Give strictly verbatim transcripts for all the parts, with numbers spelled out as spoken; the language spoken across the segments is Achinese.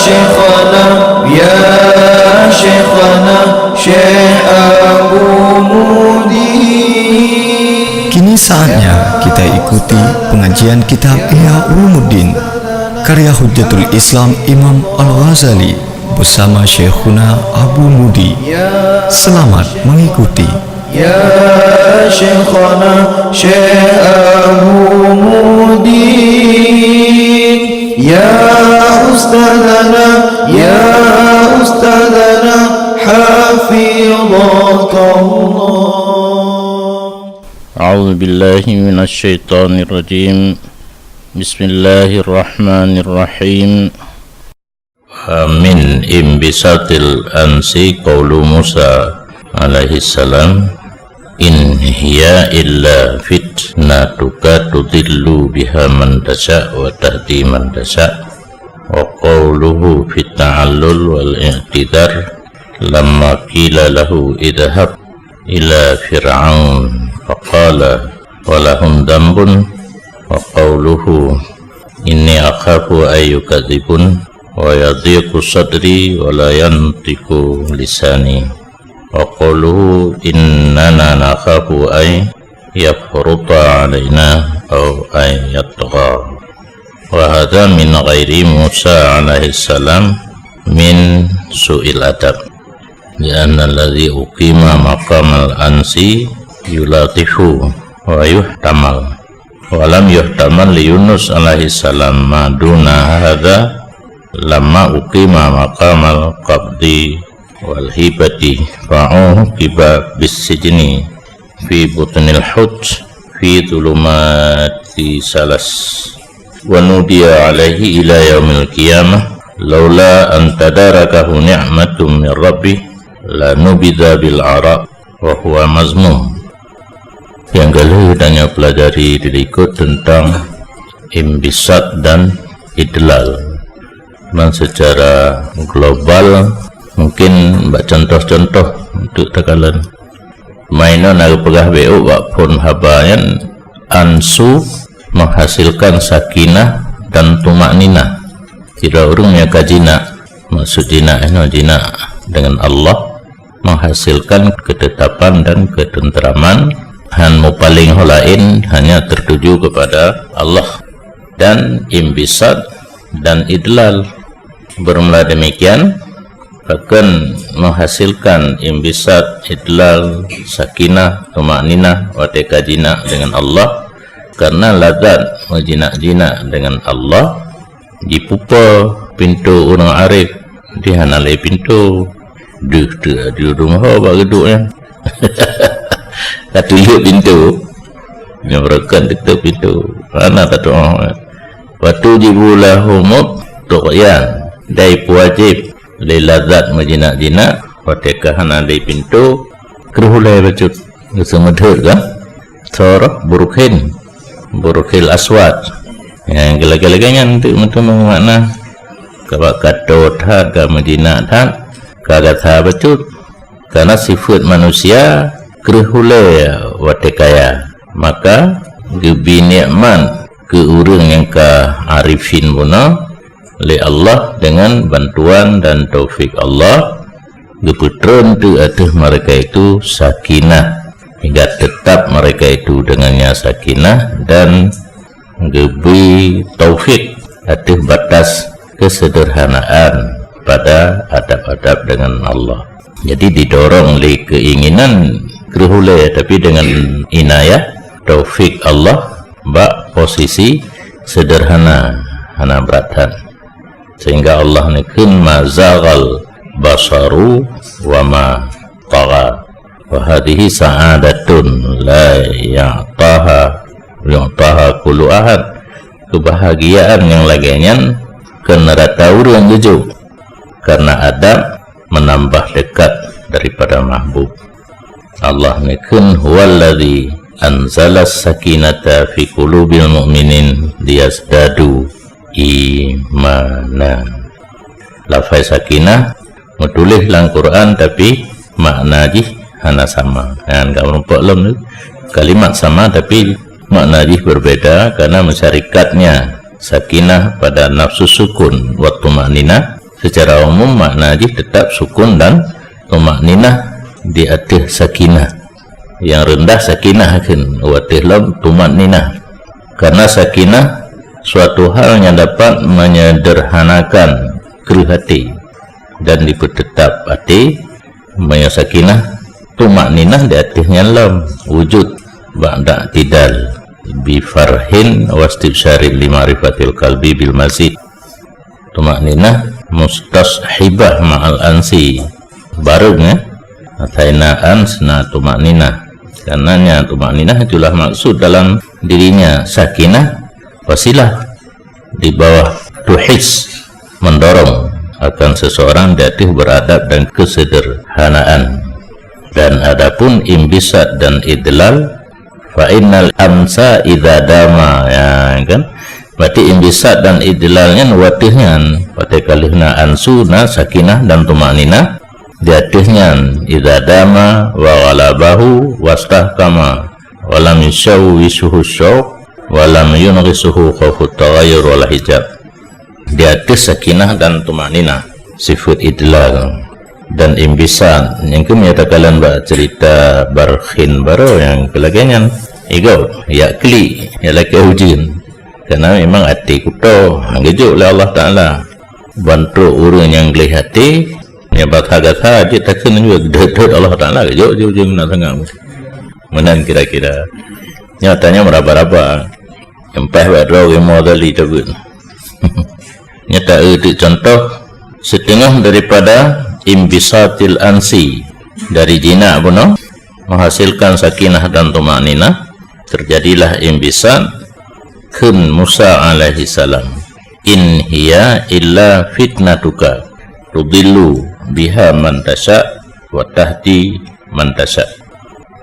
Syekhana, ya Syekhana, Syekh Abu Mudi. Kini saatnya kita ikuti pengajian kitab Ihya Ulumuddin, karya Hujjatul Islam Imam Al-Ghazali bersama Syekhuna Abu Mudi. Selamat mengikuti. Ya Syekhana, Syekh Abu Mudi. Ya Ustadzana, ya Ustadzana, hafidhakallah. A'udzu billahi minasy syaithanir rajim. Bismillahirrahmanirrahim. Wa min inbisatil ansi qaulu Musa alaihi salam, "In hiya illa fitnatuka tudillu biha man tasya wa tahdi man tasya." Wa qauluhu fit ta'allul wal i'tidar, lamma qila lahu idhhab ila Fir'aun, faqala, "Wa lahum dhanbun." Wa qauluhu, "Inni akhafu an yukadzibun, wa yadhiqu sadri, wa la yantiqu lisani." Wa qauluhu, "Innana nakhafu an yafruta alaina aw an yatgha." Wa hadha min ghairi Musa alaihi salam min su'il adab. Li'anna alladhi uqima maqamal ansi yulatifu wa yuhtamal. Wa lam yuhtamal li Yunus alaihi salam ma duna hadha lamma uqima maqamal qabdi wal hibati, fa uqiba bis sijni fi butnil hut fi dhulumati salas. Wa nudiya alaihi ila yaumil qiyamah, laula an tadarakahu ni'matun min rabbih, lanubidha bil ara wa huwa mazmum. Nyang ka lheueh tanyoe pelajari dilikot tentang inbisat dan idlal. Man secara global, mungkin bak contoh-contoh untuk takalon. Mainan na geupeugah beu bak phon haba nyan, ansu menghasilkan sakinah dan tumakninah. Sidroe ureuëng nyang ka jinak, maksud jinak inoe jinak dengan Allah, menghasilkan ketetapan dan ketenteraman, han mupaleng ho laén, hanya tertuju kepada Allah. Dan inbisat dan idlal. Bermula demikian, pakon menghasilkan inbisat, idlal, sakinah, tumakninah watée ka jinak dengan Allah? Karena lazat meujinak-jinak dengan Allah, jipupo pintoe ureuëng arif, di hana lé pintoe. Deuh teuk aju dum ho bak geuduek nyan. Ka tulék pintoe. Nyan beureukan tutup pintoe. Hana tatuoh. Wa tujibu lahumut tughyan. Dan ipeuwajéb lé lazat meujinak-jinak, watée ka hana lé pintoe, kreuh ulée bacut. Geuseumeudeuet ka? Thor burukhin, burukhil aswad. Nyang lagée-lagée nyan teuk meuteumé makna. Kabak ka tô that, ka meujinak that, ka gata bacut. Karena sifeuet manusia kreuh ulée watée kaya. Maka geubi nikmat keu ureuëng nyang ka arifin bunoe lé Allah dengan bantuan dan taufik Allah, geupeutreun teuk ateueh mereka itu sakinah, hingga tetap mereka itu dengannya sakinah, dan geubri taufik ateueh batas kesederhanaan pada adab-adab dengan Allah. Jadi didorong lé keinginan kreuh ulée, tapi dengan inayah, taufik Allah, bak posisi sederhana, hana brat that. Sehingga Allah neukheun, "Ma zaghal basaru wa ma tagha. Wa hadhihi sa'adatun la ya'taha, ya'taha kullu ahad." Kebahagiaan nyang lagée nyan kon rata ureuëng geujok, karena adab menambah dekat daripada mahbub. Allah neukheun, "Huwallazi anzalas sakinata fi qulubil mu'minin liyazdadu imana." Lafai sakinah meutuléh lam Quran, tapi makna jih hana sama. Nyan ka meurumpok lom tu. Kalimat sama, tapi makna jih berbeda karena mensyarikatnya sakinah pada nafsu sukun wa tumakninah Secara umum makna jih tetap sukun dan tumakninah di ateueh sakinah. Nyang reundah sakinah kheun, watèe lom tumakninah. Karena sakinah suatu hal yang dapat menyederhanakan kreuh até dan dipeuteutap até. Meunyoe sakinah, tumakninah di ateueh nyan lom, wujud ba'da i'tidal, bi farhin wastibsyarin li ma'rifatil qalbi bil mazid. Tumakninah mustashibah ma'al ansi. Bareng, eh? Ataina ans na tumakninah. Karena nya tumakninah itulah maksud dalam dirinya. Sakinah wasilah di bawah tuhis mendorong akan seseorang di ateueh beradab dan kesederhanaan. Dan adapun imbisat dan idlal, fa innal ansa idza dama, ya kan? Berarti imbisat dan idlal nyan watèe nyan, watèe ka lheueh na ansu, na sakinah dan tumakninah, di ateueh nyan, idza dama wa ghalabahu wastahkama, wa lam yusyawwishhu syauq, wa lam yunghisuhu khaufut taghayyur wal hijab. Di ateueh sakinah dan tumakninah, sifeut idlal dan imbisat. Nyang keuh meunyoe takalon bak ceurita Barkhin baroe nyang keu lagèe nyan, igob, jak klik, jak lakèe ujeuen. Karena memang até kuto, han geujok lé Allah Taala. Ban trok ureueng nyang gleh até, nyang basa-gasa jeuet takheun jeuet, deuet-deuet Allah Taala geujok jih ujeuen na sangat. Meunan kira-kira. Nyoe tanyoe meuraba-raba. Nyang paih bak droe geumo tali tabeuet. Nyoe ta-eu teuk contoh, siteungoh daripada imbisatil ansi, dari jinak bunoe menghasilkan sakinah dan tumakninah, terjadilah imbisat. Kheun Musa alaihi salam, "In hiya illa fitnatuka tudillu biha man tasya wa tahdi man tasya."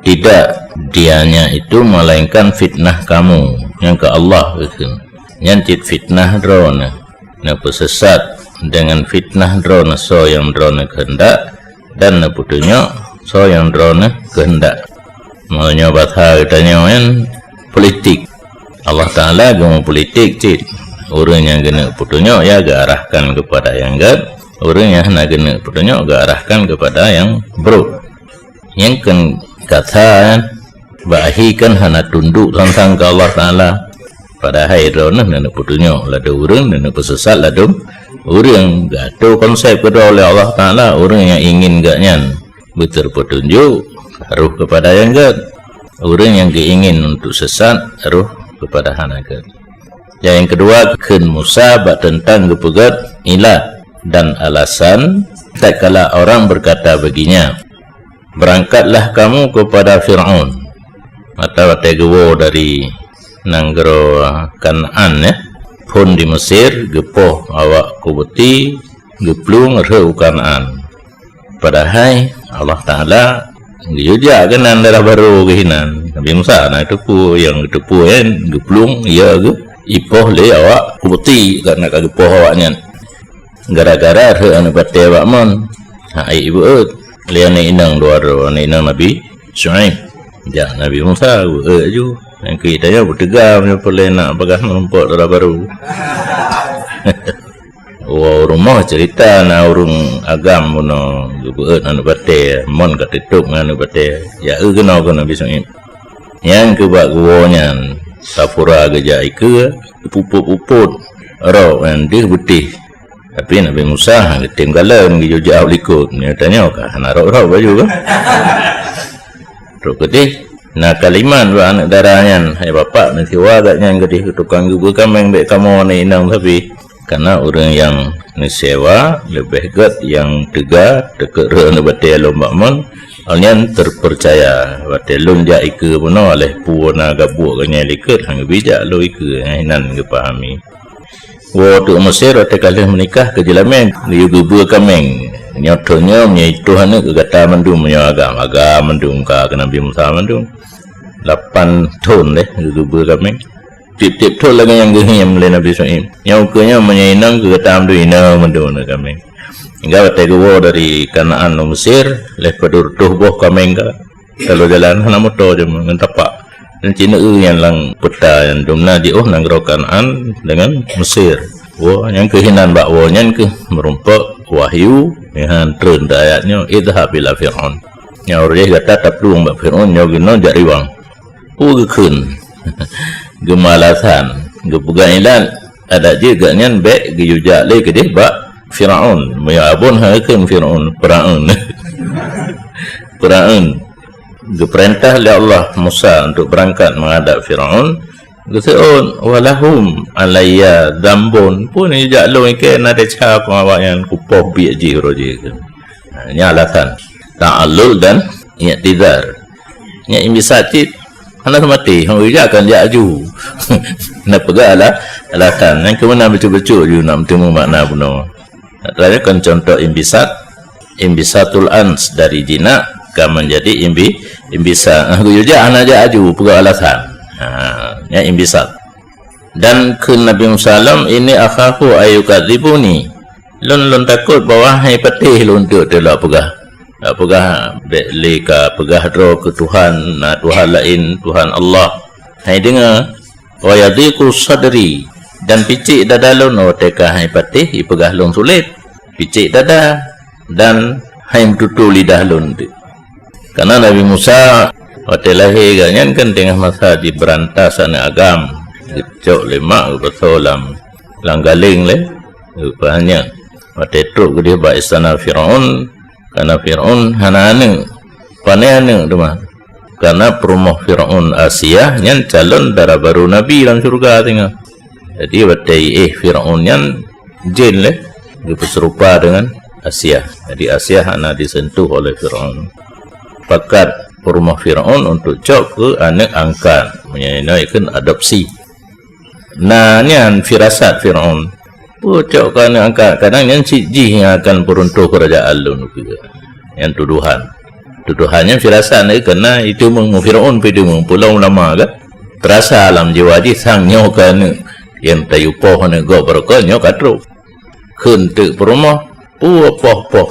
Tidak dianya itu melainkan fitnah kamu, nyang keu Allah kheun. Nyan cit fitnah droeneuh, neupeusesat dengan fitnah droeneuh soe nyang droeneuh keuheundak, dan neupeutunyok soe nyang droeneuh keuheundak. Meunyoe basa geutanyoe nyan politik. Allah Taala geumeupolitik cit. Ureueng nyang geuneuk peutunyok ya geuarahkan keupada nyang gèt, ureueng nyang hana geuneuk peutunyok geuarahkan keupada nyang brok. Nyang kheun kata nyan, bak akhé kan hana tundok sang-sang keu Allah Taala. Padahai droeneuh neuneuk peutunyok ladôm ureueng, neuneuk peusesat ladôm ureueng. Geuatô konsep keudroe lé Allah Taala, ureueng nyang ingin geuh nyan beuteupeutunjuk roh keupada nyang gèt. Ureueng nyang geuingin untuk sesat roh keupada hana gèt. Nyang keudua, kheun Musa bak teuntang geupeugèt ilat dan alasan tatkala orang berkata baginya, "Berangkatlah kamu kepada Fir'aun." Mata watèe geuwoe dari nanggroe Kanaan, ya, phôn di Mesir, geupoh awak Qibti, geuplueng rhot u Kanaan. Padahai Allah Taala geuyue jak keunan daerah barô geuh inan. Nabi Musa na geuteupeue, nyang geuteupeue nyan geuplueng, ya geu-, ipoh lé awak Qibti, karena ka geupoh awak nyan. Gara-gara rhot aneuk batèe bak mon, hana jibeuet lé aneuk inong dua droe, aneuk inong Nabi Syuaib. Jak Nabi Musa beuet ju. Nyang keu tanyoe beuteuga meunyoe peureulèe nak bagah meurumpok dara barô. Woe rumoh ceurita na ureueng agam bunoe geubeuet aneuk batèe, mon ka teutôb ngon aneuk batèe. Jak eu keunoe keu Nabi Syuaib. Nyang keu bak geuwoe nyan, sapura geujak ikeue, geupupot-pupot rok nyan deuh beutéh. Tapi Nabi Musa han geutem kalon, geuyue jak u likot. Nyoe tanyoe ka hana rok-rok baju ka. Trok keudeh na kalimat bak aneuk dara nyan, "Hai bapak, meusiwa gobnyan keudeh keu tukang geubeue kaméng, bèk kamoe aneuk inong sabe." Karena ureueng nyang neusewa leubeh gèt nyang teuga teukeureueng batèe lom bak mon, awaknyan teupeucaya, "Watèe lôn jak ikeue bunoe, aléh peue na gabuek geuh nyan likot, han geubri jak lôn ikeue." Nyan inan geupahami. Woe teuk Mesir watèe ka lheueh meunikah keu jeulamèe, geuyue geubeue kaméng. Nyoe thon nyoe meunyoe itoh aneuk keu gata mandum, meunyoe agam, agam mandum ka keu Nabi Musa mandum. Lapan thon lé geuyue geubeue kaméng. Tiep-tiep thon lagèe nyang geuhiem lé Nabi Syuaib. Nyoe ukeue nyoe meunyoe inong keu gata mandum, inong mandum aneuk kaméng. Hingga watèe geuwoe dari Kanaan u Mesir, lheueh padub reutôh boh kaméng ka. Talo jalan hana moto, cuma ngon tapak. Dan ci neu-eu nyan lam peta nyan, dumna jiôh nanggroe Kanaan deungon Mesir. Woe, nyang keuh hinan bak woe nyan keuh meurumpok wahyu, nyang treun di ayat nyoe, "Idhhab ila Fir'aun." Nyang ureuëng gata taplueng bak Fir'aun, nyoe geunoe jak riwang. Peue geukheun? Geumalasan, geupeugah ilat, adak jeuet gobnyan bék geuyue jak lé keudeh bak Firaun. Meunyoe abon han geukheun Firaun, Firaun. Firaun. Geupeurintah lé Allah Musa untuk beurangkat menghadap Firaun. Geuseuôt, "Walahum alayya dzambun." Peue neujak lôn ikée na desya keu awaknyan, kupoh biet jih uroe jih. Ha, nyan alasan ta'allul dan i'tizar. Nyan imbisat cit, hana seumaté, hana geujak kan jak aju. Na peugah ala-, alasan. Nyan keuh meunan bacut-bacut ju nak meuteumé makna bunoe. Atra nyoe kan contoh imbisat, imbisatul ans dari jinak ka menjadi imbi-, imbisat. Nah, geuyue jak hana jak aju, peugah alasan. Ha, nyan imbisat. Dan kheun Nabi Musa lom, "Inni akhafu ayyukadzibuni." Lôn, lôn takot bahwa han patéh lôn teuk teulak peugah. Lak peugah, bék lé ka peugah droe keu Tuhan, na Tuhan laén, Tuhan Allah. Han deungoe, "Wa yadhiqu sadri," dan picék dada lôn, oh, teuka han patéh, ipeugah lôn sulet. Picék dada, dan han meututoe lidah lôn teuk. Karena Nabi Musa, watée lahé gobnyan kan teungoh masa jibeurantah aneuëk agam, geucok lé mak geupasoe lam, lam galeng lé, geupeuhanyot. Watée trok keudeh bak istana Firaun, karena Firaun hana aneuëk, pané aneuëk teuma. Karena peurumoh Firaun Asiah nyan calon dara barô nabi lam syeuruga teungoh. Jadi, watée iéh Firaun nyan jén lé, geupeuserupa dengan Asiah. Jadi, Asiah hana disentuh oleh Firaun. Pakat peurumoh Firaun untuk cok keu aneuëk angkat, meunyoe inoe ikheun adopsi. Nah, nyan firasat Firaun. Peue cok keu aneuëk angkat, kadang nyan cit jih nyang akan peuruntoh keurajeuen lôn keue. Nyan tudohan. Tudohan nyan firasat nyan, karena itu meng-, Firaun pih itu meng-, pulang ulama kan. Terasa lam jiwa jih sang nyoe keu aneuëk nyang tayue poh aneuëk gob barokon nyoe ka trok. Kheun teuk peurumoh, peue poh-poh,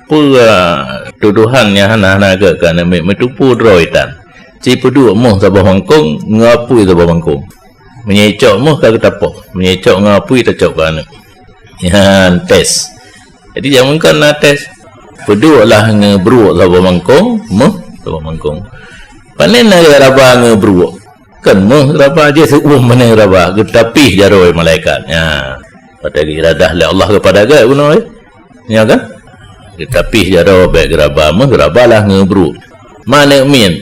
peue, ah, tudohan nyang hana-hana gét keu aneuëk miet, meutupeue droe tan. Ci peuduek moh saboh bangkong, ngon apui saboh bangkong. Meunyoe icok moh ka geutapoh, meunyoe icok ngon apui tacok keu aneuëk. Nyan tes. Jadi, jameun kon na tes. Peuduek lah ngon bruek saboh bangkong, moh saboh bangkong. Pané na raba ngon bruek. Kan moh raba jih seuuem pané raba, geutapih jaroe malaikat. Nya. Pada geiradah lé Allah keupada gét bunoe. Nya kan? Geutapih jaroe bék geuraba, moh raba lah ngon bruek. Ma aneuëk miet.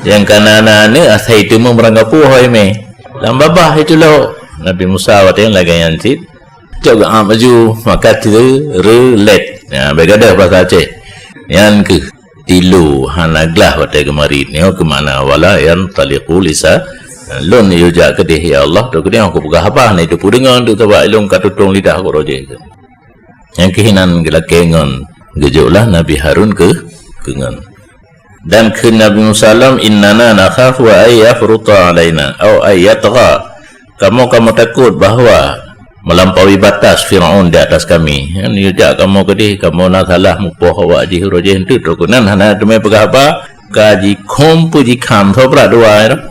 Nyang ka na aneuëk asai teuma meurangkapeue hôi mé. Lam babah itu lom. Nabi Musa watée lagée nyan cit. Cok geuam laju, maka teurelet. Ya, bék gadôh bahasa Aceh. Nyan keuh tilo hana glah watée geumarit. Nyoe keuh makna wala yantaliqu lisa. Lôn yue jak keudeh, ya Allah, tu keudeh aku peugah haba, na itu peudeungoe, tu sabab ilôn ka tutong lidah ku roh jih. Nyang keuh inan geulakée ngon geujok lah Nabi Harun keu, keu ngon. Dan kheun Nabi Musa lom, "Innana nakhafu an yafruta alaina, au an yatgha." Kamoe, kamoe takot bahwa melampaui batas Firaun di atas kami. Nyan yue jak kamoe keudeh, kamoe na salah mupoh awak jih, uroe jih enteuk trok keunan hana teumé peugah haba, ka jikhom peue jikham, soe brat dua nyan.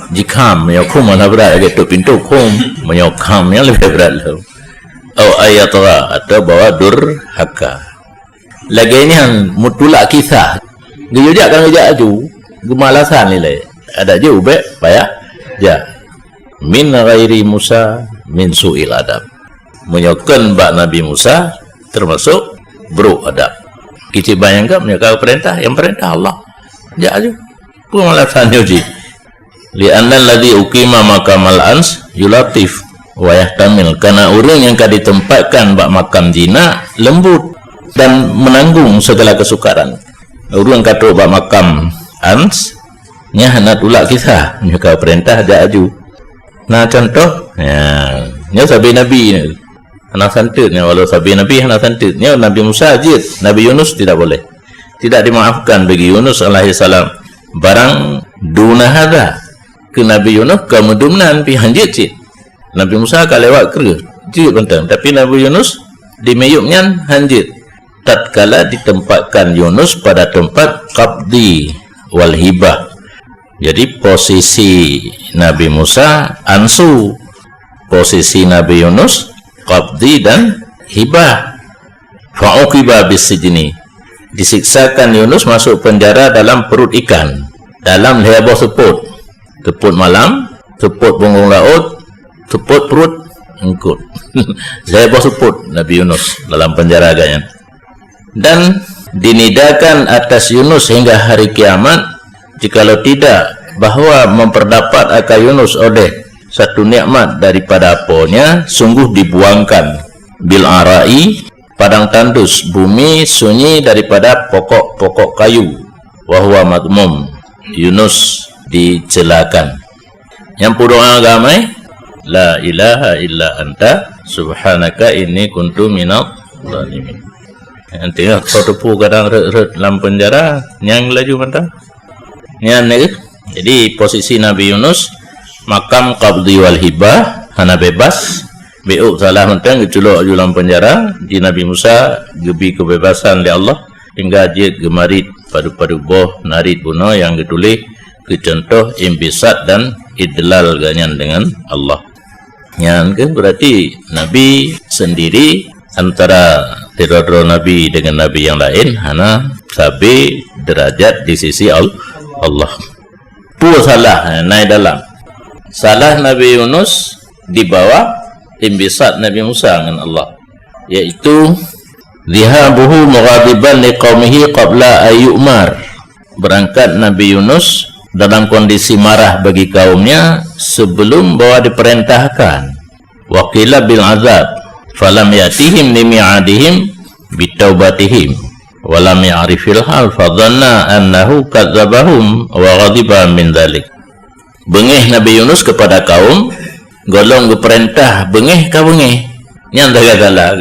Jikham, meunyoe khom hana brat, lagée tok pintoe khom, meunyoe kham nyan leubeh brat lom. Au an yatgha, atau bahwa durhaka. Lagée nyan meutulak kisah. Geuyue jak kan geujak aju, geumalasan ilée. Adak jih ubek payah jak. Min ghairi Musa min su'il adab. Meunyoe kon bak Nabi Musa, teumasok brok adab. Kici bayangkan meunyoe ka peurintah, nyang peurintah Allah. Jak aju. Peue alasan nyoe jih? Li'anna alladzi uqima maqamal ans yulatif wa yahtamil. Karena ureuëng nyang ka ditempatkan bak makam jinak lembut dan menanggung segala kesukaran. Ureuëng ka trok bak makam ans, nyan hana tulak kisah, nyoe ka peurintah jak aju. Nah, contoh, ya, nyoe sabe nabi nyoe. Hana santet nyoe, walau sabe nabi hana santet. Nyoe Nabi Musa jeuet, Nabi Yunus tidak boleh. Tidak dimaafkan bagi Yunus alaihissalam. Barang duna hadza, keu Nabi Yunus ka meudum nan pih hanjeuet cit. Nabi Musa ka lewat kreueh, jeuet mantong. Tapi Nabi Yunus di miyueb nyan hanjeuet. Tatkala ditempatkan Yunus pada tempat qabdi wal hibah. Jadi, posisi Nabi Musa ansu. posisi Nabi Yunus, qabdi dan hibah. Fa'uqiba bisijni. Disiksakan Yunus masuk penjara dalam perut ikan, dalam lhèe boh seupôt. Seupôt malam, seupôt punggong laôt, seupôt perut eungkôt. Lhèe boh seupôt Nabi Yunus dalam penjara agaknya. Dan dinidakan atas Yunus hingga hari kiamat, jikalau tidak, bahwa memperdapat akan Yunus oleh satu nikmat daripada apanya, sungguh dibuangkan bil ara'i, padang tandus, bumi sunyi daripada pokok-pokok kayu, wa huwa madhmum, Yunus dicelakan. Nyang peudoa agama, "La ilaha illa anta subhanaka inni kuntu minadh dhalimin." Nyang teungoh kau teupeu kadang rhot-rhot lam penjara, nyang laju mantong. Nyan, ya. Jadi, posisi Nabi Yunus, makam qabdi wal hibah, hana bebas, bék salah mantong geuculok laju lam penjara, di Nabi Musa geubi kebebasan lé Allah, hingga jeuet geumarit padub-padub boh narit bunoe nyang geutuléh keu contoh inbisat dan idlal gobnyan dengan Allah. Nyan kan berarti Nabi sendiri antara sidroe-droe nabi dengan nabi yang lain hana sabe derajat di sisi Al-, Allah. Peue salah, eh, na i dalam? Salah Nabi Yunus di bawah inbisat Nabi Musa ngon Allah, yaitu, "Dhahabuhu mughadiban liqaumihi qabla an yu'mar." Berangkat Nabi Yunus dalam kondisi marah bagi kaumnya sebelum bahwa diperintahkan. "Wa qila bil azab, falam ya'tihim limi'adihim bitaubatihim, wa lam ya'rifil hal, fadhanna annahu kadzabahum wa ghadiba min dzalik." Beungéh Nabi Yunus kepada kaum, gohlom geupeurintah beungéh ka beungéh. Nyan sagai salah.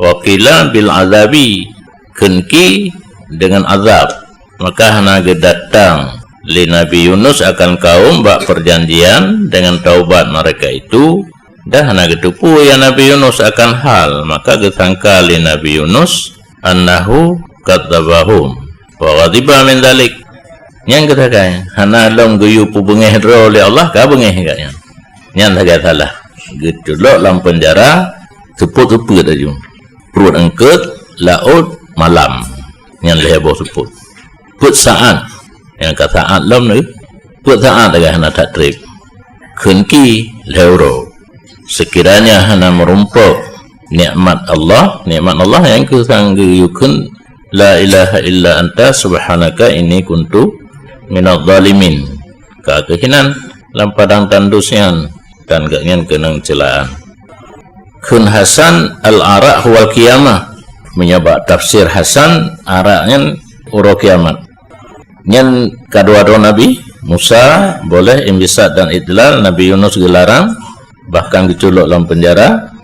"Wa qila bil azabi," kheun ki dengan azab. Maka hana geudatang lé Nabi Yunus akan kaum bak perjanjian dengan taubat mereka itu, dan hana geuteupeue ya Nabi Yunus akan hal, maka geusangka lé Nabi Yunus annahu kadzabahum wa ghadiba min dzalik. Nyan geusagai, hana lom geuyue peubeungéh droe lé Allah, ka beungéh gobnyan. Nyan sagai salah. Geuculok lam penjara, seupôt-seupôt laju. Pruet eungkôt, laôt, malam. Nyan lhèe boh seupôt. Peuet saát. Nyang ka saát lom nyoe. Peuet saát lagèe hana that trép. Kheun ki lhèe uroe. Sekiranya hana meurumpok nikmat Allah, nikmat Allah nyang keu sang geuyue kheun, "La ilaha illa anta subhanaka inni kuntu minadh dhalimin." Ka keuh inan lam padang tandus nyan, dan gobnyan keunong ceulaan. Kheun Hasan, "Al-ara' huwal qiyamah." Meunyoe bak tafsir Hasan, ara' nyan uroe kiamat. Nyan kadua droe nabi, Musa boleh inbisat dan idlal, Nabi Yunus geularang, bahkan geuculok lam penjara.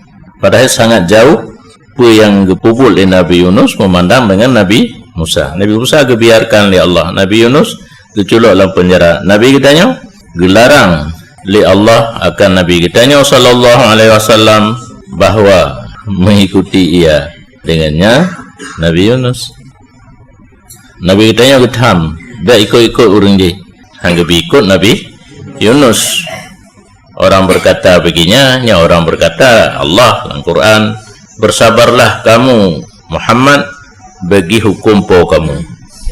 Padahai sangat jauh peue nyang geupeubuet lé Nabi Yunus meumandang dengan Nabi Musa. Nabi Musa geubiarkan lé Allah, Nabi Yunus geuculok lam penjara. Nabi geutanyoe geularang lé Allah akan Nabi geutanyoe sallallahu alaihi wasallam bahwa mengikuti ia, dengannya Nabi Yunus. Nabi geutanyoe geutham, "Bèk ikot-ikot ureueng jih." Han geubi ikot Nabi Yunus. Orang berkata baginya, nyan orang berkata Allah lam Quran, "Bersabarlah kamu, Muhammad, bagi hukum po kamu."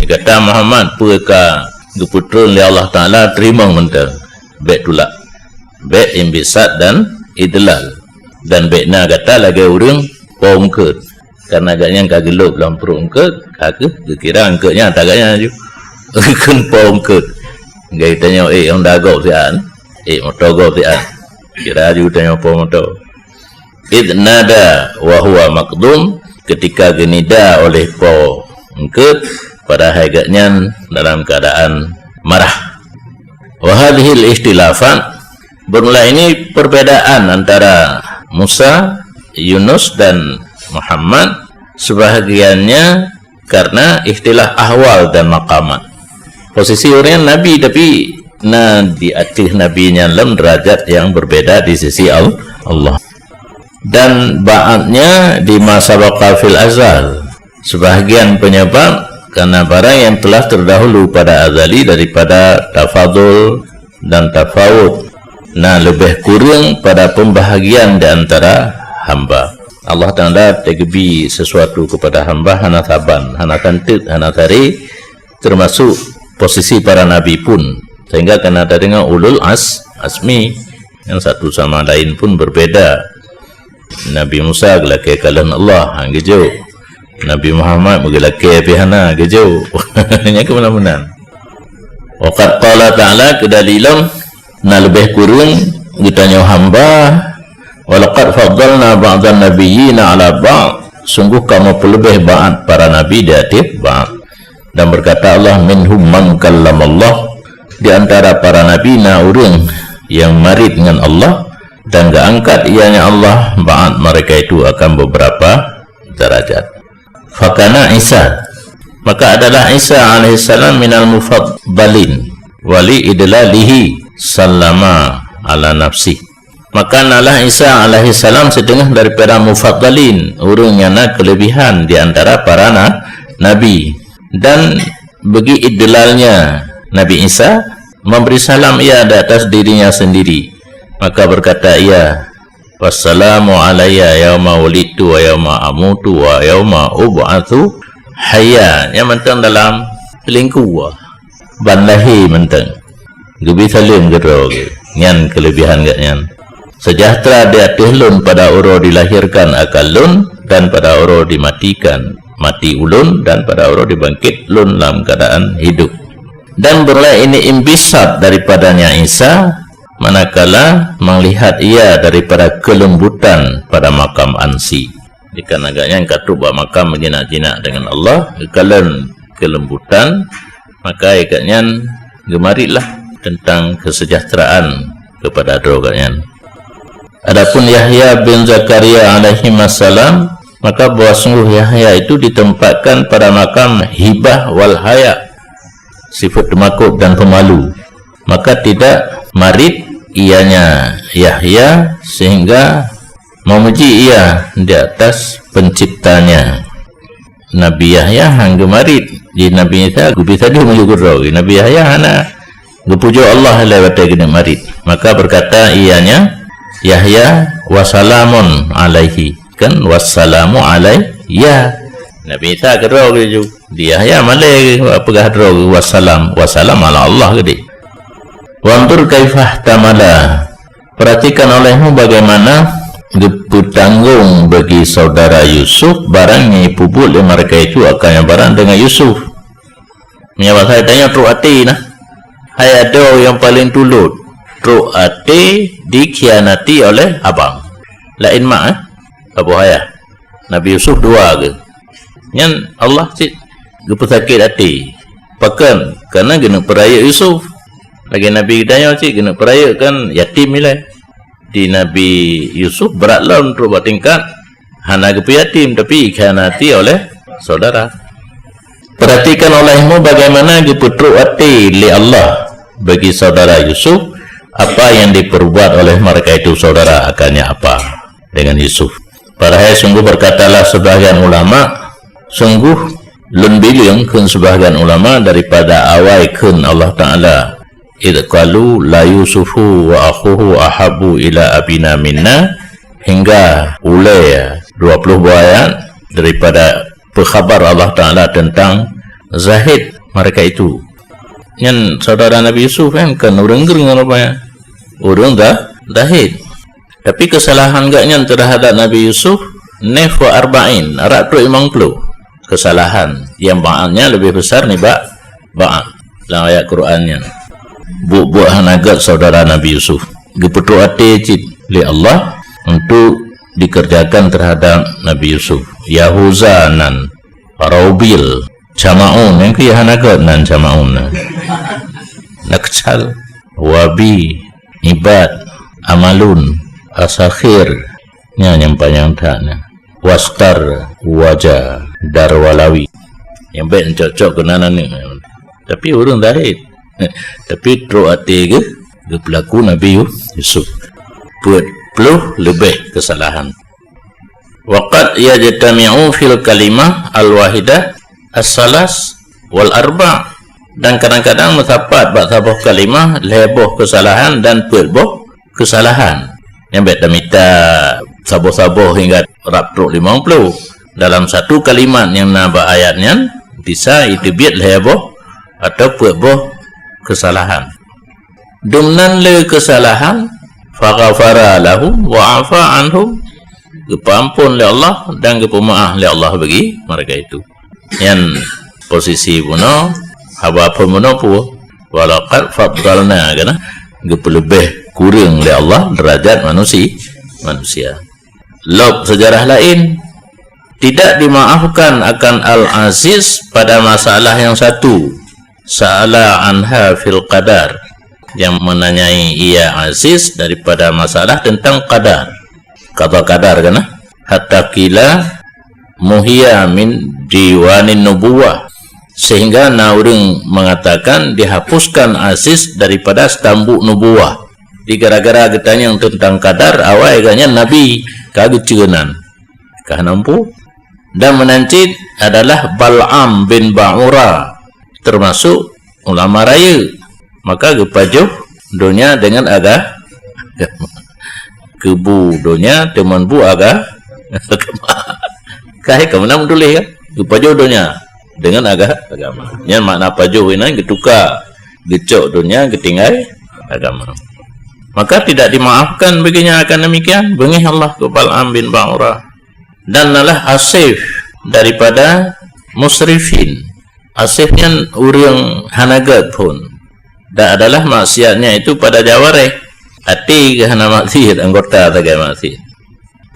Gata Muhammad, peue ka geupeutreun lé Allah Taala, teurimong mantong. Bèk tulak. Bèk inbisat dan idlal. Dan bèk na gata lagèe ureueng po eungkôt. Karena gobnyan ka geulôb lam pruet eungkôt, ka keuh geukira eungkôt nyan ata gobnyan laju. Kheun po eungkôt. Geutanyoe, "Eh, honda gob siat. Eh, moto gob siat." Kira laju tanyoe po moto. "Idz nada wa huwa makdum," ketika geunida oleh po eungkôt, padahai gobnyan dalam keadaan marah. Wa hadhil ikhtilafat, bermula ini perbedaan antara Musa, Yunus dan Muhammad, sebahagiannya karena ikhtilaf ahwal dan maqamat. Posisi ureueng nabi tapi na di ateueh nabi nyan lam derajat yang berbeda di sisi Al-, Allah. Dan ba'atnya di ma sabaqa fil azal. Sebahagian penyebab karena barang yang telah terdahulu pada azali daripada tafadul dan tafawud. na leubeh kureueng pada pembahagian di antara hamba. Allah Taala teugeubri sesuatu kepada hamba hana saban, hana santeuet, hana saré, termasuk posisi para nabi pun, sehingga kana tadeungoe ulul as-, azmi yang satu sama lain pun berbeda. Nabi Musa geulakée kalon Allah, han geujok. Nabi Muhammad meugeulakée pih hana geujok. Nyan keumeunang-meunang. Wa qad qala ta'ala, keu dalil lom, na leubeh kureueng geutanyoe hamba, wa laqad faddalna ba'dan nabiyyina 'ala ba'd, sungguh kamoe peuleubeh ba'at para nabi di ateueh ba'at. Dan berkata Allah, "Minhum man kallamallah," di antara para nabi na ureuëng yang marit ngon Allah, dan geuangkat ianya Allah ba'at mereka itu akan beberapa darajat. Fakana Isa, maka adalah Isa alaihissalam minal mufaddalin, wali idlalihi sallama ala nafsi. Maka nalah Isa alaihissalam setengah daripada mufaddalin, ureuëng nyang na kelebihan di antara para na-, nabi. Dan bagi idlalnya Nabi Isa, memberi salam ia di atas dirinya sendiri. Maka berkata ia, "Wassalamu alayya yauma wulidtu wa yauma amutu wa yauma ub'atsu hayya." Nyang mantong dalam lingku ban lahé mantong. Geubi saleuem keudroe geuh. Nyan kelebihan geuh nyan. Sejahtera di ateueh lôn pada uroe dilahirkan akan lôn dan pada uroe dimatikan mati ulôn dan pada uroe dibangkit lôn lam keadaan hidup. Dan beroleh ini imbisat daripadanya Isa, manakala melihat ia daripada kelembutan pada makam ansi. Dikana gobnyan ka trok bak makam jinak-jinak dengan Allah, geukalon kelembutan, maka gobnyan geumaritlah tentang kesejahteraan kepada droe gobnyan. Adapun Yahya bin Zakaria alaihi wassalam, maka bahwa sungguh Yahya itu ditempatkan pada makam hibah wal haya, sifat teumakot dan pemalu. Maka tidak marit ianya Yahya sehingga memuji ia di atas penciptanya. Nabi Yahya han geumarit, di Nabi Isa geubri sadoe meunyoe keudroe. Nabi Yahya hana geupujoe Allah lé watée geuneuk marit. Maka berkata ianya Yahya, "Wasalamun alaihi." Kan, "Wassalamu alayya." Nabi Isa keudroe geujok. Di Yahya malée peugah droe geuh wassalam, wassalam ala Allah geude. Wanzur kaifahtamala. Perhatikan olehmu bagaimana geupeutanggong bagi saudara Yusuf barang nyang jipeubuet lé mereka itu akan barang dengan Yusuf. Meunyoe basa tanyoe trok até nah. Hai adoe nyang paleng tulôt, trok até dikhianati oleh abang. Laén mak, eh? Abu Hayah. Nabi Yusuf dua geuh. Nyan Allah cit geupeusakét até. Pakon? Karena geuneuk peurayeuk Yusuf. Lagée Nabi geutanyoe cit geuneuk peurayeuk kan yatim ilée. Di Nabi Yusuf brat lom trok bak tingkat hana geupeuyatim, tapi dikhianati oleh saudara. Perhatikan olehmu bagaimana geupeutrok até lé Allah bagi saudara Yusuf apa yang diperbuat oleh mereka itu saudara akannya apa dengan Yusuf. Padahai sungguh berkatalah sebahagian ulama, sungguh lôn bileueng kheun sebahagian ulama daripada awai kheun Allah Taala, "Idh qalu la Yusufu wa akhuhu ahabbu ila abina minna," hingga ulée dua puluh buah ayat daripada peukhabar Allah Taala tentang zahid mereka itu. Nyan saudara Nabi Yusuf kan, kan ureuëng geureung rupanya. Ureuëng dah zahid. Tapi kesalahan gobnyan terhadap Nabi Yusuf, nef wa arba'in, arak trok limong puluh. Kesalahan yang ba'atnya lebih besar nibak ba'at lam ayat Quran nyan. Buet-buet hana gét saudara Nabi Yusuf. Geupeutrok até cit lé Allah untuk dikerjakan terhadap Nabi Yusuf. Yahuza nan, Raubil, Camaun, nyang keu hana gét nan Camaun nan. Nakcal, Wabi, Ibad, Amalun, Asakhir, nyan nyang panyang that nyan. Wastar, Waja, Darwalawi. Nyang bék cocok keunan aneuk. Tapi ureuëng zahid. Tapi trok até geuh, geupeulaku Nabi Yu-, Yusuf. Peuet ploh leubeh keusalahan. Waqad yajtami'u fil kalimah al-wahidah as-salas wal arba'. Dan kadang-kadang meusapat bak saboh kalimah lhée boh keusalahan dan peuet boh keusalahan. Nyang bèk tamita saboh-saboh hingga rab trok limong ploh. Dalam satu kalimat nyang na bak ayat nyan, bisa iteubiet lhèe boh atau peuet boh keusalahan. Dumnan le keusalahan, faghafara lahum wa afa anhum, geupeuampôn lé Allah dan geupeumeu'ah lé Allah bagi mereka itu. Nyan posisi bunoe, haba phon bunoe peue? Walaqad faddalna, kana geupeuleubeh kureueng lé Allah derajat manusi-, manusia. Lom seujarah laén, tidak dimaafkan akan Al-Aziz pada masalah yang satu, sa'ala anha fil qadar, yang menanyai ia Aziz daripada masalah tentang qadar, qada qadar, kana? Hatta qila muhiya min diwanin nubuwah, sehingga na ureuëng mengatakan dihapuskan Aziz daripada stambuk nubuwah. Di gara-gara geutanyong tentang qadar, awai gobnyan nabi ka geuceunan. Ka hana mampu. Dan meunan cit adalah Bal'am bin Ba'ura, termasuk ulama rayeuk. Maka geupajoh donya dengan aga-, agama. Keubu donya teuma bu aga-, agama. Ka hai ka meunan meutuléh kan? Geupajoh donya dengan aga-, agama. Nyan makna pajoh inan geutuka, geucok donya geutinggai agama. Maka tidak dimaafkan baginya akan demikian, beungéh Allah keu Bal'am bin Ba'ura. Dan nalah Asif daripada musrifin. Asif nyan ureuëng hana gét phon. Dan adalah maksiatnya itu pada jawareh. Até geuh hana maksiat, anggota sagai maksiat.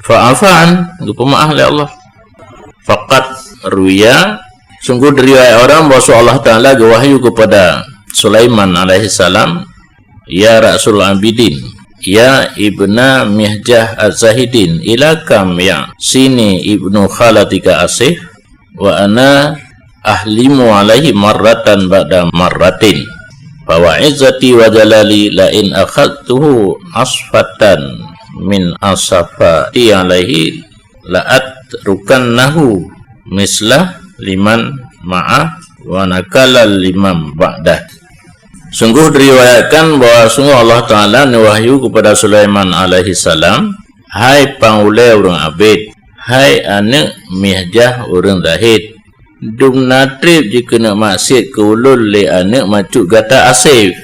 Fa'afan, geupeumeu'ah lé Allah. Faqad ruya, sungguh diriwayat orang bahwa Allah Ta'ala geuwahyu kepada Sulaiman alaihissalam, "Ya Rasul Abidin, ya Ibna Mihjah Az-Zahidin, ila kam ya sini ibnu khalatika Asif, wa ana ahlimu alaihi marratan ba'da marratin. Fa wa izzati wa jalali la in akhadtuhu asfatan min asafati alaihi la atrukannahu misla liman ma'ah wa nakala liman ba'dah." Sungguh diriwayatkan bahwa sungguh Allah Ta'ala neuwahyu kepada Sulaiman alaihissalam, "Hai pang ulée ureuëng abét, hai aneuëk Mihjah ureuëng zahid, dumna treb jikeuneuk maksiat keu ulôn lé aneuëk macut gata Asif."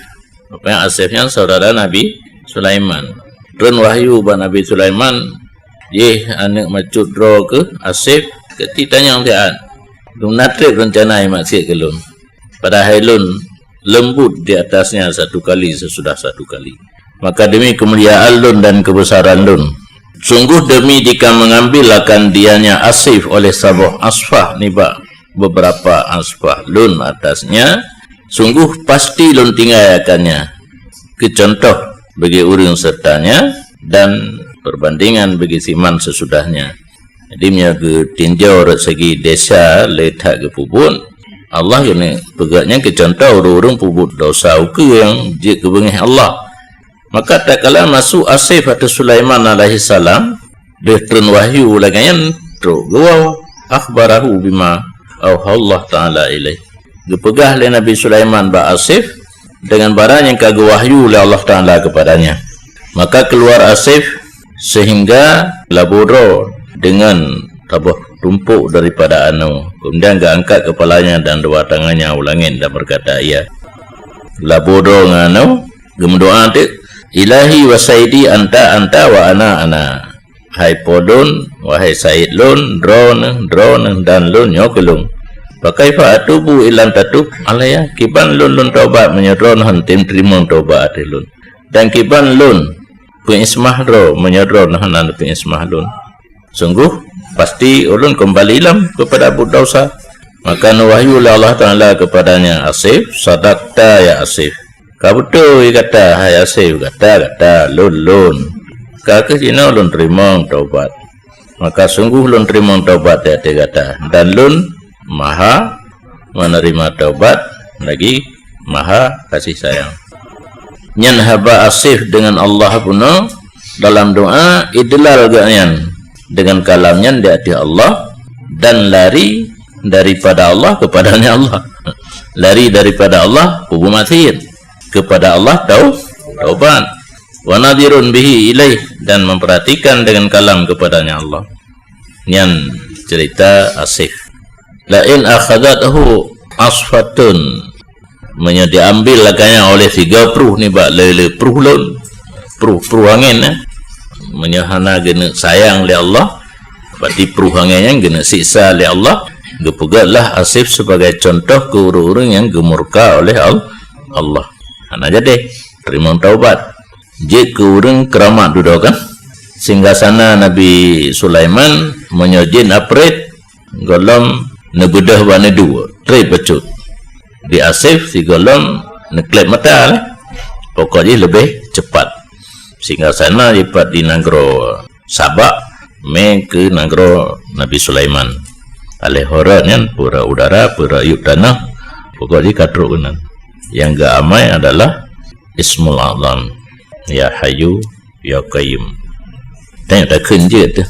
Rupanya Asif nyan saudara Nabi Sulaiman. Treun wahyu bak Nabi Sulaiman, "Jéh aneuëk macut droe keuh Asif, keuti tanyong siat. Dumna treb rencana maksiat keu lôn. Padahai lôn lembut di atasnya satu kali sesudah satu kali. Maka demi kemuliaan lôn dan kebesaran lôn, sungguh demi jika mengambil akan dianya Asif oleh saboh asfah nibak beberapa asfah lôn atasnya, sungguh pasti lôn tinggai akannya keu contoh bagi ureuëng sertanya dan perbandingan bagi siman sesudahnya." Jadi, meunyoe geutinjau dari segi desya le that geupeubuet, Allah geuneuk peugah nyan keu contoh ureuëng-ureuëng peubuet desya ukeue nyang jeuet keu beungéh Allah. Maka tatkala masuk Asif ateueh Sulaiman alaihissalam, deuh treun wahyu lagée nyan trok geuwoe, akhbarahu bima auhallahu ta'ala ilaih. Geupeugah lé Nabi Sulaiman bak Asif dengan barang nyang ka geuwahyu lé Allah Ta'ala keupadanya. Maka keuluar Asif seuhingga labo droe deungon saboh tumpok daripada anoe. Kemudian geuangkat kepalanya dan dua tangannya u langét dan berkata, ia labo droe ngon anoe geumeudoá teuk, "Ilahi wa sayyidi anta anta wa ana ana." "Hai Po lôn, wahai Said lôn, droeneuh, droeneuh dan lôn nyoe keu lôn. Fa kaifa atubu illam tatub alayya? Kiban lôn lôn taubat meunyoe droeneuh hana teurimong taubat ateueh lôn? Dan kiban lôn peuismah droe meunyoe droeneuh hana peuismah lôn? Sungguh pasti ulôn kembali lom keupada buet desya." Maka neuwahyu lé Allah Ta'ala keupadanya, "Asif, sadaqta ya Asif. Ka beutôi gata, hai Asif, gata, gata, lôn, lôn. Ka kheueh jinoe lôn teurimong taubat. Maka sungguh lôn teurimong taubat di ateueh gata, dan lôn maha meuneurimong taubat lagi maha kasih sayang." Nyan haba Asif deungon Allah bunoe dalam doá, idlal geuh nyan deungon kalam nyan di ateueh Allah dan lari daripada Allah keupadanya Allah. Lari daripada Allah peubuet maksiat, keupada Allah tau-, taubat. Wa nadhirun bihi ilaih, dan memperhatikan dengan kalam kepadanya Allah. Nyan cerita asif. La in akhadathu asfatun, meunyoe diambil lagèe nyan oleh sigoe pruh nibak le-le pruh lôn, pruh-pruh angén, eh. Meunyoe hana geuneuk sayang lé Allah, berarti pruh angén nyan geuneuk siksa lé Allah, geupeugötlah asif sebagai contoh keu ureueng-ureueng nyang geumurka oleh Al-, Allah. Hana jadi teurimong taubat. Jeuet keu ureueng keuramat dudoe kan? Singgasana Nabi Sulaiman, meunyoe jin aprét, gohlom neubeudôh bak neudue, trép bacut. Di asif sigohlom neuklép mata lé. Pokok jih leubeh cepat. Singgasana jipat di nanggroe Saba, mé keu nanggroe Nabi Sulaiman. Aléh ho rot nyan, peue rot udara, peue rot yup tanoh, pokok jih ka trok keunan. Nyang geuamai adalah Ismul Azam, Ya Hayyu, Ya Qayyum. Tanyoe takheun jeuet teuh.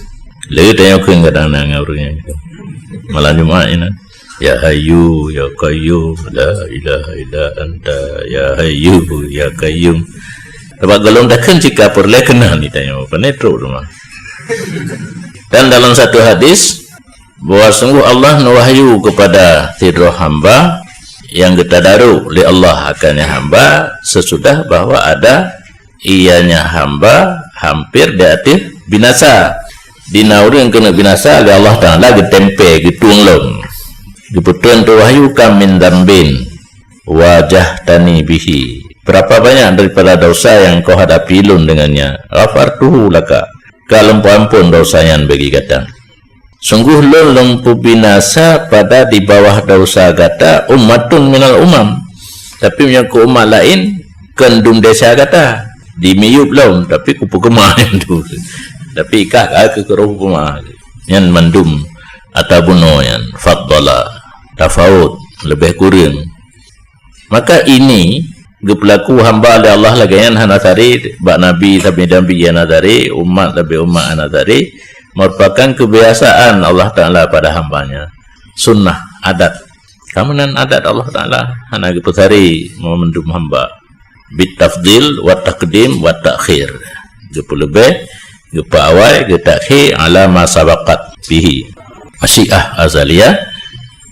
Le tanyoe kheun kadang-kadang ngon ureueng nyan. Malam Jumat nyan. Ya Hayyu, Ya Qayyum, la ilaha illa anta, Ya Hayyu, Ya Qayyum. Sabab gohlom takheun cit ka peureulèe keunan ni tanyoe. Pane trok teuma. Dan dalam satu hadis, bahwa sungguh Allah neuwahyu kepada sidroe hamba yang geutadaru lé Allah akannya hamba sesudah bahwa ada ianya hamba hampir di ateueh binasa. Di na ureueng keuneuk binasa lé Allah Taala geutempé, geutueng lom. Geupeutueng teuwahyu kam min dzambin wajahtani bihi. Berapa banyak daripada dosa yang kau hadapi lôn dengannya? Ghafartuhu laka. Ka lôn peuampôn dosa nyan bagi gata. Sungguh lôn lôn peubinasa pada di bawah dosa gata ummatun minal umam. Tapi meunyoe keu umat laén, kon dum desya gata. Dimiyueb lom, tapi kupeukeumah nyan tu. Tapi kah ka keu keureuh peumah. Nyan mandum ata bunoe nyan, faddala, tafaut, leubeh kureueng. Maka ini geupeulaku hamba lé Allah lagèe nyan hana sari bak nabi sabe nabi hana sari, umat sabe umat hana sari, merupakan kebiasaan Allah Taala pada hamba-Nya. Sunnah, adat. Ka meunan adat Allah Taala hana geupeusari mandum hamba. Bit tafdil wa taqdim wa ta'khir. Geupeuleubeh, geupeuawai, geutakhir ala ma sabaqat bihi. Masyiah azaliyah,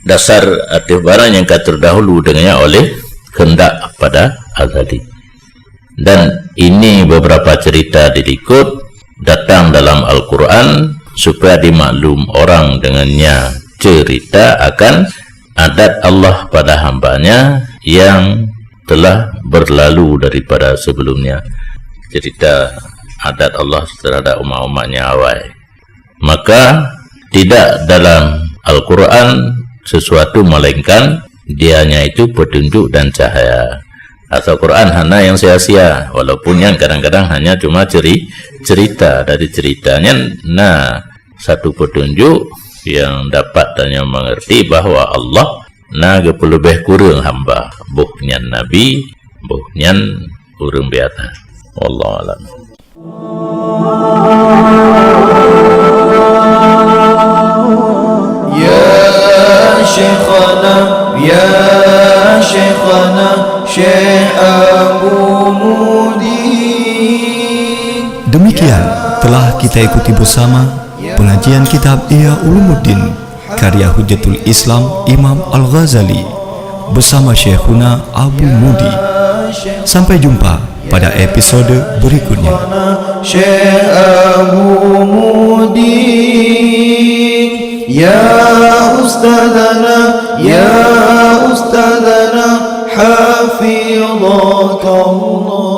dasar ateueh barang nyang ka terdahulu dengannya oleh kehendak pada azali. Dan ini beberapa cerita di likot datang dalam Al-Quran supaya dimaklum orang dengannya cerita akan adat Allah pada hamba-Nya yang telah berlalu daripada sebelumnya. Cerita adat Allah terhadap umat-umat nyang awai. Maka tidak dalam Al-Quran sesuatu melainkan dianya itu petunjuk dan cahaya. Asal Quran hana yang sia-sia, walaupun nyan kadang-kadang hanya cuma ceri-, cerita. Dari cerita nyan na satu petunjuk yang dapat tanyoe mengerti bahwa Allah na geupeuleubeh kureueng hamba, boh nyan nabi, boh nyan ureueng biasa. Wallahu a'lam. Ya Syekhana, ya Syekhana, Syekh Abu Mudi. Demikian telah kita ikuti bersama pengajian kitab Ihya Ulumuddin karya Hujjatul Islam Imam Al-Ghazali bersama Syekhuna Abu Mudi. Sampai jumpa pada episode berikutnya. Syekh Abu Mudi, ya Ustadzana, ya Ustadzana, hafidhakallah.